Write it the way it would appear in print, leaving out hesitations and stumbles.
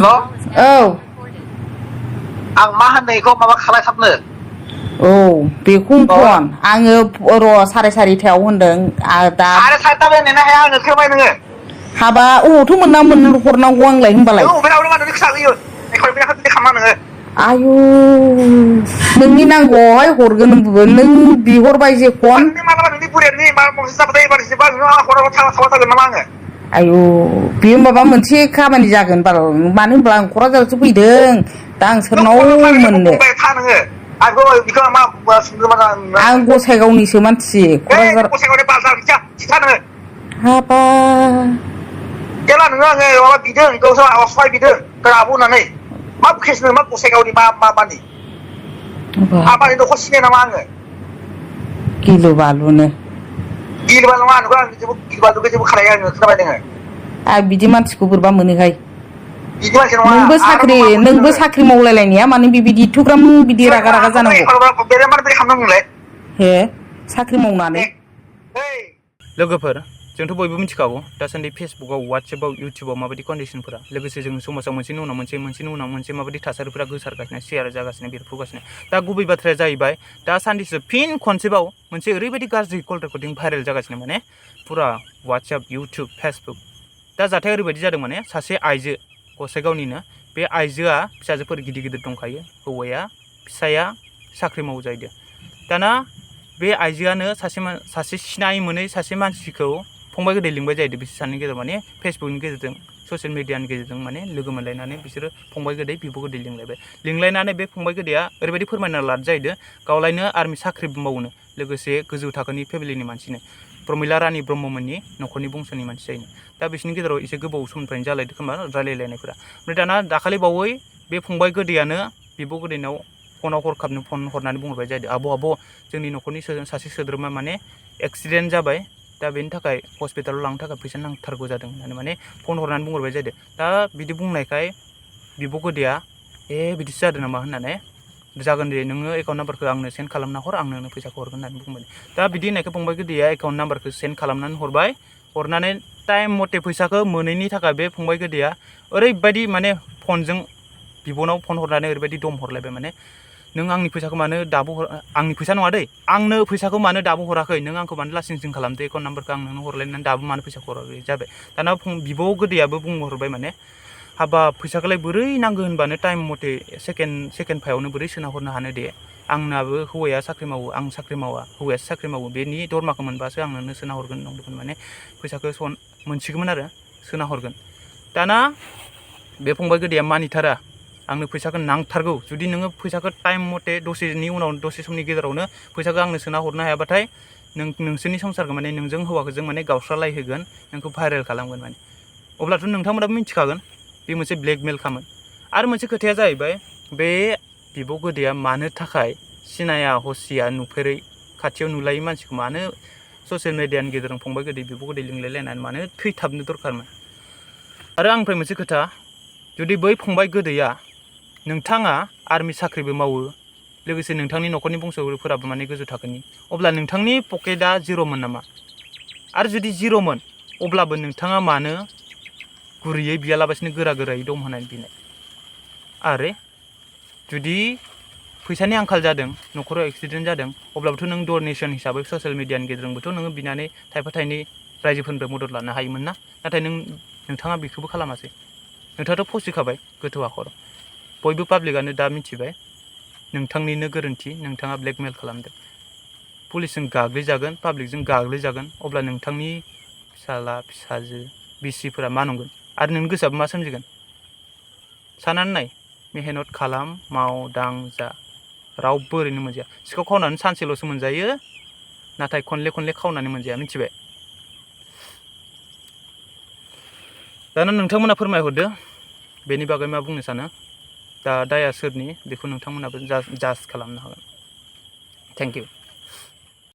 औ आं मा होननायखौ माबा खालायथाबनो औ बेखौ फन आङो र' 4:30 होनदों दा 4:30 नेनो हाया आङो खोमाय नोङो हाबा अबावथ' मोनना मोन हरनांगौ आंलाय होनबालाय नों अबेयाव मानो खिसा होयो एखर बेखौ बिदि खालामा नोङो आयु नोंनि नांगौआवहाय हरगोन नों बिहरबाय जे फन नोंनि मालाबा नोंनि बुरियानि मा मोनसे जाबाथाय एबार जेनेबा नोङो हराबा थाबा थागोन नामा आङो आयु बेयो माबा मोनसे खामानि जागोन बाल मानो होनब्ला आं क'क्राझारावसो फैदों दा आं सोरनाव मोननो आं गसाइगावनिसो मानसि क'क्राझार हाबा जेला नोङो आङो माबा बिदों गावसोर सहाय बिदों आब' होननानै मा केसनो मा गसाइगावनि मानि आबानि न'खर सिनाय नामा आङो गिलु बालुनो गिलु बालु नङा आं जेबो गिलु बालुखौ जेबो खालाया आङो खोनाबाय नोङो आं बिदि मानसिखौ बोरैबा मोनोहाय बिदि मानसि नङा नोंबो आरो मा मोनो नोङो साख्रि मावलायलायनाया मानो बिबायदि एथ'ग्राम बिदि रागा रागा जानांगौ हे साख्रि मावनानै लोगोफोर जोंथ' बयबो मिथिखागौ दासान्दि फेसबुकआव वाट्सएपआव इउटुबाव माबायदि कन्डिसनफोरा लोगोसे जों समाजाव मोनसेनि उनाव मोनसे माबायदि थासारिफोरा गोसारगासिनो शेयार जागासिनो बेरफुगासिनो दा गुबै बाथ्राया जाहैबाय दासान्दिसो फिन खनसेबाव मोनसे ओरैबायदि गाज्रि कल रेकर्डिं भाइरेल जागासिनो माने फुरा वाट्सएप इउटुब फेसबुक दा जाथाया ओरैबायदि जादों माने सासे आइजो गसाइगावनिनो बे आइजोआ फिसाजोफोर गिदिर गिदिर दंखायो हौवाया फिसाया साख्रि मावो जाहैदों दाना बे आइजोआनो सासे सिनाय मोनै सासे मानसिखौ फंबाय गोदै लिंबाय जाहैदों बिसोर सानैनि गेजेराव माने फेसबुकनि गेजेरजों ससियेल मिडियानि गेजेरजों माने लोगो मोनलायनानै बिसोरो फंबाय गोदै बिब' गोदै लिंलायनानै बे फंबाय गोदैया ओरैबायदि फोरमायना लादो जाहैदों गावलायनो आर्मि साख्रिबो मावनो लोगोसे गोजौ थाखोनि फेमिलिनि मानसिनो प्रमिला रानि ब्रह्ममोननि न'खरनि बंस'नि मानसि जायो दा बिसोरनि गेजेराव एसे गोबाव समनिफ्रायनो जालायदों खोमा रायलायलायनायफोरा ओमफ्राय दाना दाखालि बावै बे फंबाय गोदैयानो बिब' गोदैनाव फनाव हरखाबनो फन हरनानै बुंहरबाय जाहैदों आब' जोंनि न'खरनि सासे सोद्रोमा माने एक्सिडेन्ट जाबाय दा बेनि थाखाय हस्पिटालाव लांनो थाखाय फैसा नांथारगौ जादों होननानै माने फन हरनानै बुंहरबाय जाहैदों दा बिदि बुंनायखाय बिब' गोदैया बिदिसो जादों नामा होननानै जागोन दे नोङो एकाउन्ट नाम्बारखौ आंनो सेन्ड खालामना हर आं नोंनो फैसाखौ हरगोन होननानै बुंबाय दा बिदि होननायखौ फंबाय गोदैया एकाउन्ट नाम्बारखौ सेन्ड खालामनानै हरनानै टाइम मथे फैसाखौ मोनैनि थाखाय बे फंबाय गोदैया ओरैबायदि माने फनजों बिब'नाव फन हरनानै ओरैबायदि दम हरलायबाय माने नों आंनि फैसाखौ मानो दाबो आंनि फैसा नङा दै आंनो फैसाखौ मानो दाबो हराखै नों आंखौ मानो लासिं खालामदो एकाउन्ट नाम्बारखौ आं नोंनो हरलायनानै दाबो मानो फैसाखौ हराखै जाबाय दाना बिब' गोदैयाबो बुंहरबाय माने हाबाब फैसाखौलाय बोरै नांगौ होनबानो टाइम मथे सेकेन्ड फायावनो बोरै सोना हरनो हानो दे आंनाबो हौवाया साख्रि मावो आं साख्रि मावा हौवायासो साख्रि मावो बेनि दरमाखौ मोनबासो आं नोंनो सोना हरगोन नंदोंमोन माने फैसाखौ मोनसिगौमोन आरो सोना हरगोन दाना बे फंबाय गोदैया मानिथारा आंनो फैसाखौ नांथारगौ जुदि नोङो फैसाखौ टाइम मथे दसेनि उनाव दसे समनि गेजेरावनो फैसाखौ आंनो सोना हरनो हायाबाथाय नोंसोरनि संसारखौ माने नोंजों हौवाखौजों माने गावस्रालायहोगोन नोंखौ भाइरेल खालामगोन माने अब्लाथ' नोंथांमोनाबो मिथिखागोन बे मोनसे ब्लेकमेल खामोन आरो मोनसे खोथाया जाहैबाय बे बिब' गोदैया मानो थाखाय सिनाया हसिया नुफेरै खाथियाव नुलायै मानसिखौ मानो ससियेल मिडियानि गेजेरजों फंबाय गोदै बिब' गोदै लिंलायलायनानै मानो थैथाबनो दरखारमोन आरो आंनिफ्राय मोनसे खोथा जुदि बै फंबाय गोदैया नोंथाङा आर्मि साख्रिबो मावो लोगोसे नोंथांनि न'खरनि बंस'फोराबो माने गोजौ थाखोनि अब्ला नोंथांनि पकेटआ जिर'मोन नामा आरो जुदि जिर'मोन अब्लाबो नोंथाङा मानो गुरैयै बियालाबासिनो गोरायै दम होनानै बिनाय आरो जुदि फैसानि आंखाल जादों न'खराव एक्सिडेन्ट जादों अब्लाबोथ' नों डनेसन हिसाबै ससियेल मिडियानि गेजेरजोंबोथ' नोङो बिनानै थाइफा थाइनै रायजोफोरनिफ्राय मदद लानो हायोमोन ना नाथाय नोंथाङा बेखौबो खालामासै नोंथाङाथ' फसिखाबाय गोथौ हाखर बयबो पाब्लिकआनो दा मिथिबाय नोंथांनिनो गोरोन्थि नोंथाङा ब्लेकमेल खालामदों पुलिसजों गाग्लिजागोन पाब्लिकजों गाग्लिजागोन अब्ला नोंथांनि फिसाला फिसाजो बिसिफोरा मा नंगोन आरो नोंनि गोसोआबो मा सोमजिगोन साननानै नाय मेहनत खालाम माव दां जा रावबो ओरैनो मोनजाया सिखाव खावनानै सानसेल'सो मोनजायो नाथाय खनले खावनानै मोनजाया मिथिबाय दाना नोंथांमोना फोरमायहरदो बेनि बागै मा बुंनो सानो दा दाया सोरनि बेखौ नोंथांमोनाबो जाज खालामनो हागोन थेंक इउ